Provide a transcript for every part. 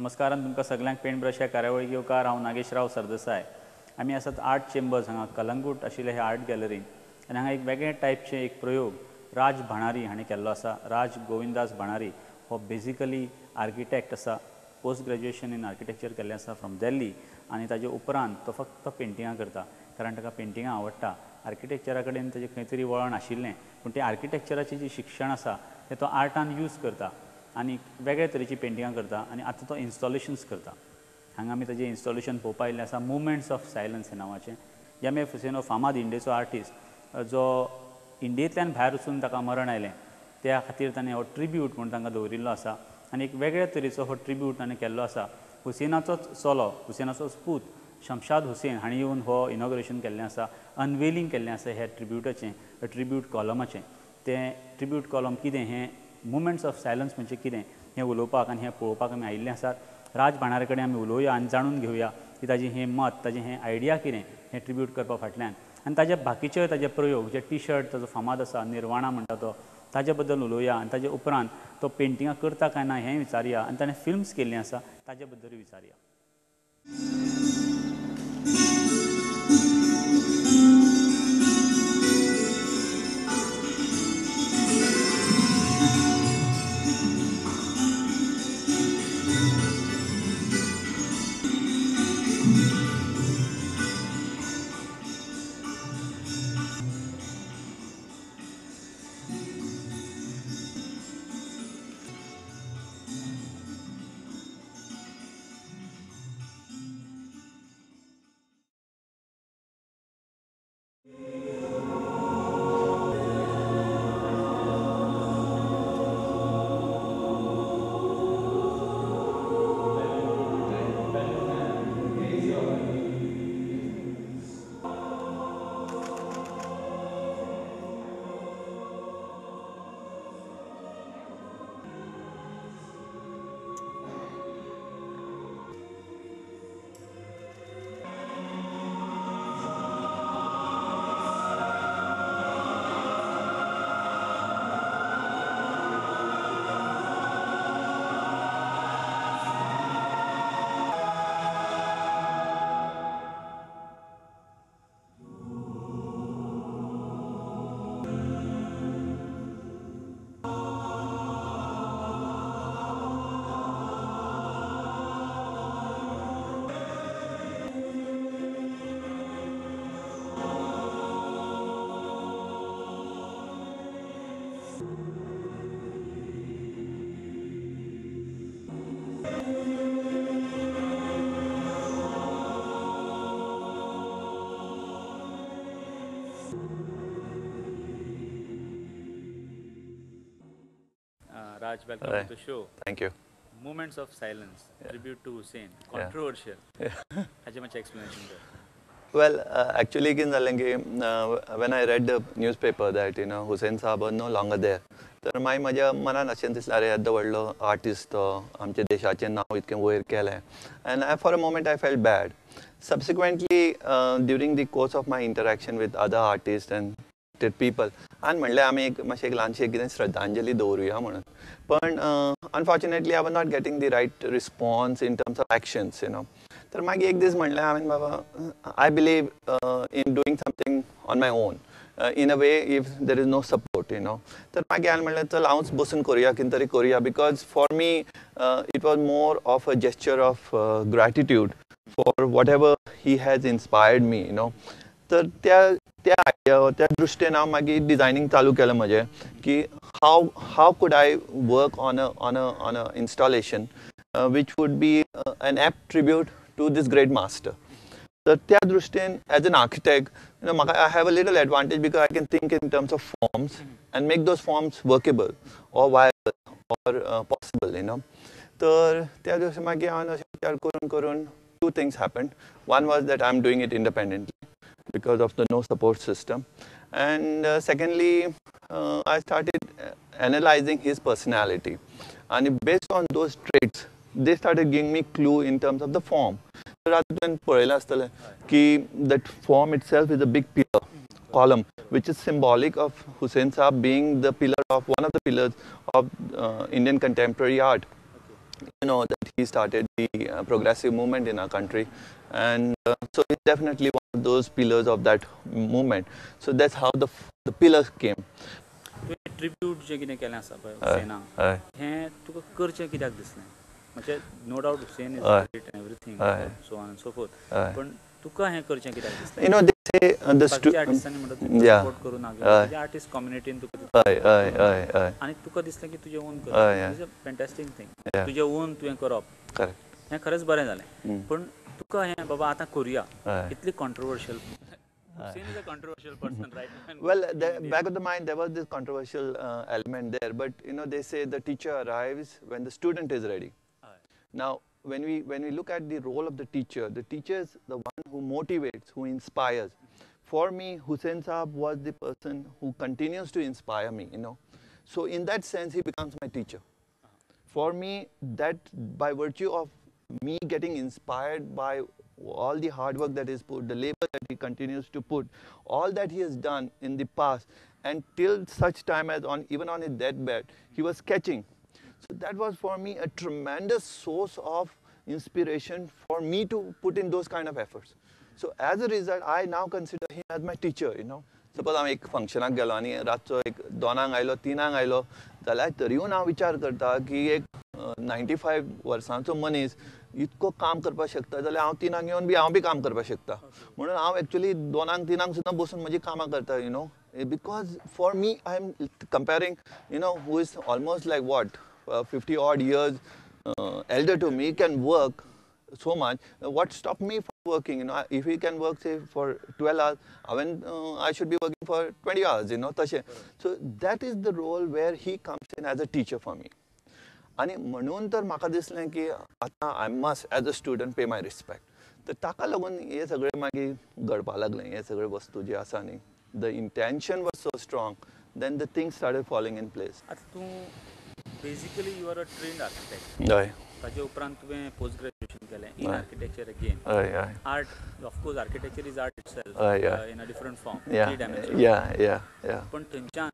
नमस्कार आनी तुमकां सगल्यांक पेंट ब्रश ह्या कार्यावळीक येवकार. हांव नागेश राव सरदेसाय. आमी आसात आर्ट चेंबर्स हांगा कलंगूट आशिल्ल्या ह्या आर्ट गॅलरीन आनी हांगा एक वेगळे टायपचे एक प्रयोग राज भाणारी हाणें केल्लो आसा. राज गोविंदास भाणारी हो बेजिकली आर्किटेक्ट आसा. पोस्ट ग्रेज्युएशन इन आर्किटेक्चर केल्लें आसा फ्रॉम दिल्ली आनी ताजे उपरांत तो फक्त पेंटिंगां करता कारण ताका पेंटिंगां आवडटा. आर्किटेक्चरा कडेन ताजें खंय तरी वळण आशिल्लें पूण तें आर्किटेक्चराचें जें शिक्षण आसा तें तो आर्टान यूज करता आनी वेगळे तरेचीं पेंटिंगां करता आनी आतां तो इन्स्टॉलेशन्स करता. हांगा आमी ताजें इन्स्टॉलेशन पळोवपा आयिल्लें आसा मुवमेंट्स ऑफ सायलन्स ह्या नांवाचें. एम एफ हुसेन हो फामाद इंडियेचो आर्टिस्ट जो इंडियेंतल्यान भायर वचून ताका मरण आयलें त्या खातीर ताणें हो ट्रिब्यूट म्हूण तांकां दवरिल्लो आसा आनी एक वेगळे तरेचो हो ट्रिब्यूट ताणें केल्लो आसा. हुसेनाचोच चलो, हुसेनाचोच पूत शमशाद हुसेन हांणी येवन हो इनॉग्रेशन केल्लें आसा, अनवेलिंग केल्लें आसा ह्या ट्रिब्युटाचें, ट्रिब्यूट कॉलमाचें. तें ट्रिब्यूट कॉलम कितें, हें मुवमेंट्स ऑफ सायलन्स म्हणजे कितें हें उलोवपाक आनी हें पळोवपाक आमी आयिल्ले आसात. राज भाणारे कडेन आमी उलोवया आनी जाणून घेवया की ताजें हें मत, ताजें हें आयडिया कितें हें ट्रिब्यूट करपा फाटल्यान आनी ताजे बाकीचे ताजे प्रयोग जे टी शर्ट ताजो फामाद आसा निर्वाणा म्हणटा तो, ताजे बद्दल उलोवया आनी ताजे उपरांत तो पेंटिंगां करता काय ना हें विचारया आनी ताणें फिल्म्स केल्लीं आसा ताजे बद्दलूय विचारया. Raj, welcome to the show. Thank you. Moments of Silence, tribute to Husain, controversial. हाचें मातशें एक्सप्लेनेशन कर. Well, actually कितें जालें की when I read the newspaper that you know Husain Sahab was no longer there, तर मागीर म्हज्या मनान अशें दिसलें अरे येदो व्हडलो आर्टिस्ट तो, आमच्या देशाचें नांव इतकें वयर केलें and I for a moment I felt bad. Subsequently during the course of my interaction with other artist and people आनी म्हणलें आमी एक मातशें एक ल्हानशें कितें श्रद्धांजली दवरुया म्हणून. पण unfortunately I was not getting the right response in terms of actions you know. तर मागीर एक दीस म्हणलें हांवें बाबा I believe in doing something on my own in a way if there is no support you know. तर मागीर हांवें म्हणलें चल हांवच बसून करुया कितें तरी करुया because for me it was more of a gesture of gratitude for whatever he has inspired me you know. तर त्या त्या आयडिया त्या दृश्टीन हांव मागीर डिजायनींग चालू केलें म्हजें की how could I work on a installation which would be an apt tribute to this great master. तर त्या दृश्टीन as an architect you know म्हाका I have a little advantage because I can think in terms of forms and make those forms workable or viable or possible you know. तर त्या दृश्टीन मागीर हांवें अशें विचार करून करून two things happened. One was that I am doing it independently because of the no support system, and secondly I started analyzing his personality and based on those traits they started giving me clue in terms of the form. तर आतां तुवें पळयलां आसतलें की that form itself is a big pillar column which is symbolic of Husain Sahab being the pillar of one of the pillars of Indian contemporary art. you know that he started the progressive movement in our country, and so he's definitely one of those pillars of that movement. So that's how the pillars came. तुवें tribute जें कितें केलें आसा पळय हुसेनाक, हें तुका करचें कित्याक दिसलें? म्हणजे no doubt Hussain is great and everything, so on and so forth, पण तुका हें करचें कित्याक दिसलें? You know, they say the बाकीच्या आर्टिस्टांनी म्हणटा तुका सपोर्ट करूं ना, तुज्या आर्टिस्ट कम्युनिटीन तुका, हय हय हय, आनी तुका दिसलें की तुजें ओन कर, is a fantastic thing. तुजें ओन तुवें करप, करेक्ट, हें खरेंच बरें जालें. पण तुका हें बाबा आतां करुया, इतली controversial. Hussain is a controversial person, right? Well, the back of the mind there was this controversial element there, but you know, they say the teacher arrives when the student is ready. Now, when we look at the role of the teacher is the one who motivates, who inspires. For me, Hussain Saab was the person who continues to inspire me, you know. So in that sense, he becomes my teacher. For me, that by virtue of me getting inspired by all the hard work that is put, the labor that he continues to put, all that he has done in the past, and till such time as on even on his deathbed, he was sketching. So that was for me a tremendous source of inspiration for me to put in those kind of efforts. So as a result, I now consider him as my teacher, you know. Suppose हांव एक फंक्शनाक गेलो आनी रातचो एक 2 आयलो 3 आयलो जाल्यार तरीय हांव विचार करता की एक 95 वर्सांचो मनीस इतको काम करपाक शकता जाल्यार हांव 3 येवन बी हांव बी काम करपाक शकता. म्हणून हांव एक्चुअली 2 3 सुद्दां बसून म्हजी कामां करता, you know, because for me I am comparing, you know, who is almost like what 50 odd years elder to me can work so much. What stopped me from working, you know? If he can work say for 12 hours, when I should be working for 20 hours, you know, tashe. So that is the role where he comes in as a teacher for me. Ani म्हणून तर म्हाका दिसलें की आतां I must as a student pay my respect. तर ताका लागून हे सगळें मागीर घडपा लागलें, हे सगळे वस्तू जी आसा न्ही, the intention was so strong, then the things started falling in place. आतां तूं basically you are a trained architect. हय. ताजे उपरांत तुवें पोस्ट ग्रॅज्युएशन केलें इन आर्किटेक्चर अगेन. हय हय. Art, of course architecture is art itself in a different form, three dimension. Yeah yeah yeah. पण थंयच्यान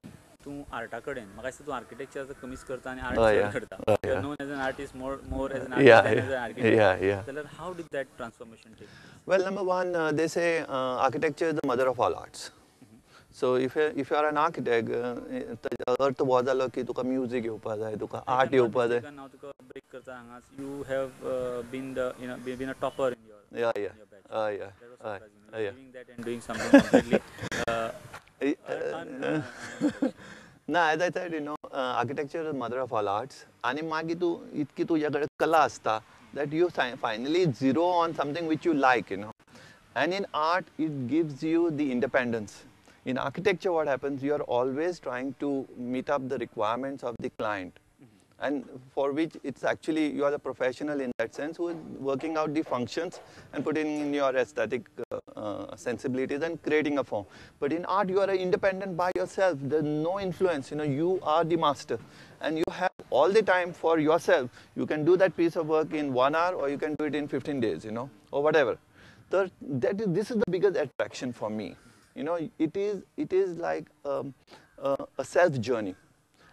तूं आर्टा कडेन, म्हाका दिसता तूं आर्किटेक्चर कमीच करता आनी आर्ट चड करता. You are known as an artist more as an artist than as an architect. जाल्यार how did that transformation take? Well, number one, they say architecture is the mother of all arts. So if you are an architect, अर्थ हो जालो की तुका music येवपा जाय, तुका art येवपा जाय. हांव तुका ब्रेक करता हांगाच. You have been the, you know, been a topper in your batch. Doing that and doing something completely ना, as I said, you know, architecture is mother of all arts. आनी मागीर तूं इतकी तुज्या कडेन कला आसता that you finally zero on something which you like, you know. And in art it gives you the independence. In architecture, what happens, you are always trying to meet up the requirements of the client, and for which it's actually, you are a professional in that sense who is working out the functions and putting in your aesthetic sensibilities and creating a form. But in art, you are independent by yourself. There's no influence, you know, you are the master and you have all the time for yourself. You can do that piece of work in 1 hour or you can do it in 15 days, you know, or whatever. So that is, this is the biggest attraction for me. You know, it is like a self journey,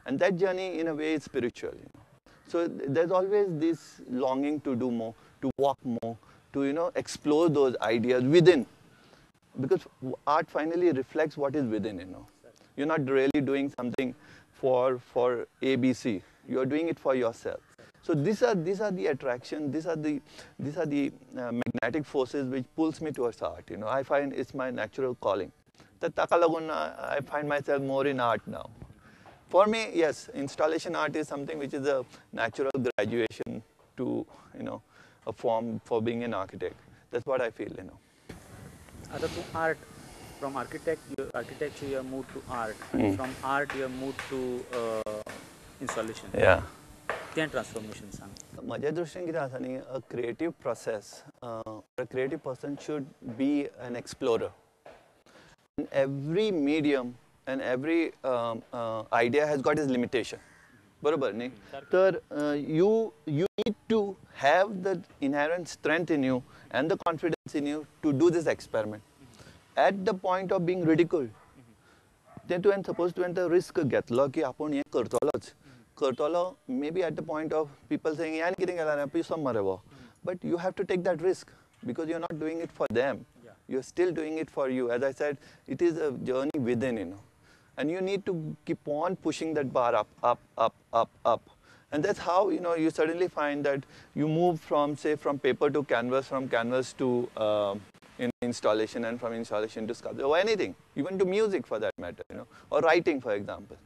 and that journey in a way is spiritual, you know. So there's always this longing to do more, to walk more, to, you know, explore those ideas within, because art finally reflects what is within, you know. You're not really doing something for A, B, C. You're doing it for yourself. So these are the attraction, these are the magnetic forces which pulls me towards art, you know. I find it's my natural calling. Taka lagun, I find myself more in art now. For me, yes, installation art is something which is a natural graduation to, you know, a form for being an architect. That's what I feel, you know. आता तूं art, from architecture you have moved to art, and from art you have moved to installation. Yeah. तें transformation सांग. म्हज्या दृश्टीन कितें आसा न्ही, a creative process, a creative person should be an explorer. In every medium and every idea has got its limitation. बरोबर न्ही? तर you need to have the inherent strength in you and the confidence in you to do this experiment. At the point of being ridiculed, तें तुवें suppose तुवें तो risk घेतलो की आपूण हें करतलोच, करतलो maybe at the point of people saying यान कितें केलां रे पिसो मरे हो, but you have to take that risk because you are not doing it for them, you are still doing it for you. As I said, it is a journey within, you know, and you need to keep on pushing that bar up, up, up, up, up. And that's how, you know, you suddenly find that you move from, say, from paper to canvas, from canvas to installation, and from installation to sculpture, or anything, even to music for that matter, you know, or writing, for example.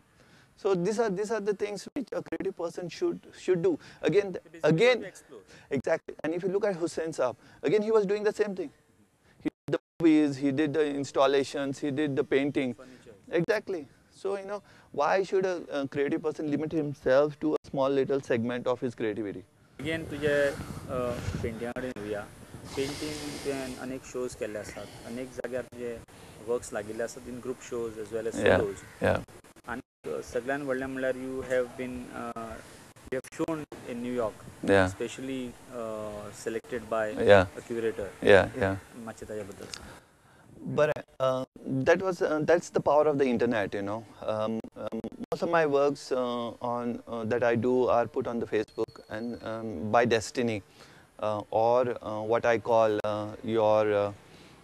So these are the things which a creative person should do. Again, again, exactly. And if you look at Hussain Saab, again he was doing the same thing. He did the movies, he did the installations, he did the painting. Furniture. Exactly. So, you know, why should a creative person limit himself to a small little segment of his creativity? Again, तुझे पेंटिंगा कडेन येवया. Painting तुवें अनेक shows केल्ले आसात, अनेक जाग्यार तुजे works लागिल्ले आसात in group shows as well as solos. आनी सगळ्यान व्हडलें म्हणल्यार you have been you have shown in New York, specially selected by a curator. मातशें ताज्या बद्दल सांग. But that's the power of the internet, you know. Most of my works that I do are put on the Facebook, and by destiny, or what I call your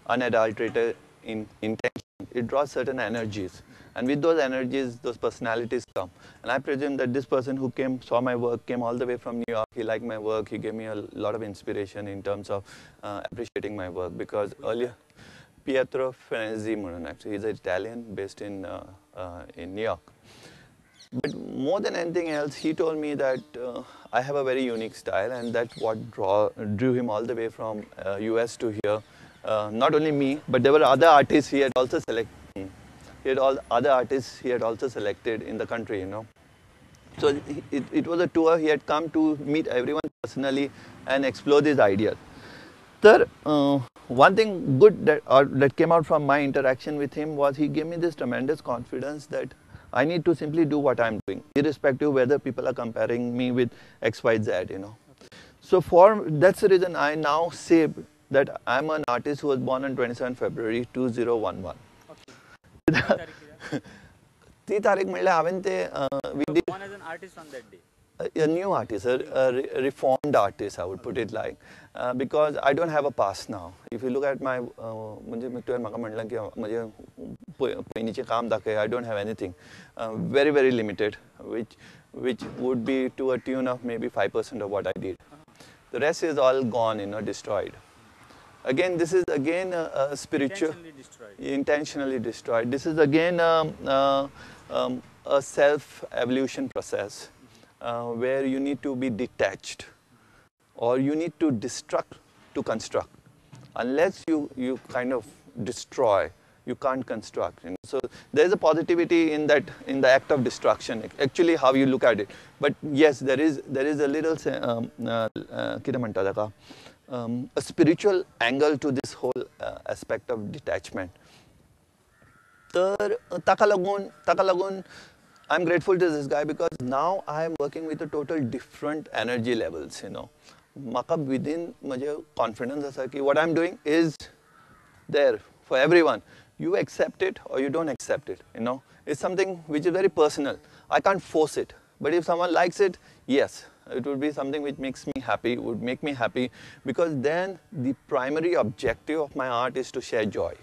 unadulterated intention. It draws certain energies, and with those energies, those personalities come. And I presume that this person who came, saw my work, came all the way from New York. He liked my work. He gave me a lot of inspiration in terms of appreciating my work, because earlier, Pietro Frenzi, actually, he's an Italian based in New York. But more than anything else, he told me that I have a very unique style, and that's what drew him all the way from US to here. Not only me, but there were other artists he had also selected. He had all other artists he had also selected in the country, you know. So it was a tour. He had come to meet everyone personally and explore these ideas. Sir, one thing good that came out from my interaction with him was he gave me this tremendous confidence that I need to simply do what I'm doing, irrespective of whether people are comparing me with X, Y, Z, you know. Okay. So that's the reason I now say that I'm an artist who was born on 27 February 2011. Okay. ती तारीख म्हणल्यार हांवें ते we did born as an artist on that day. A new artist, a reformed artist, I would put it like, because I don't have a past now. If you look at my, म्हणजे तुवें म्हाका म्हणलें की म्हजें पयलींचें काम दाखय, I don't have anything. Very, very limited, which would be to a tune of maybe 5% of what I did. The rest is all gone, you know, destroyed. Again, this is again a spiritual... Intentionally destroyed. Intentionally destroyed. This is again a self-evolution process. Where you need to be detached, or you need to destruct to construct. Unless you kind of destroy, you can't construct. You know? So there is a positivity in that, in the act of destruction, actually how you look at it. But yes, there is a little a spiritual angle to this whole aspect of detachment. तर ताका लागून I'm grateful to this guy because now I am working with a total different energy levels, you know. Maka within my confidence asa ki what I'm doing is there for everyone. You accept it or you don't accept it, you know. It's something which is very personal. I can't force it. But if someone likes it, yes, it would be something which makes me happy, would make me happy, because then the primary objective of my art is to share joy.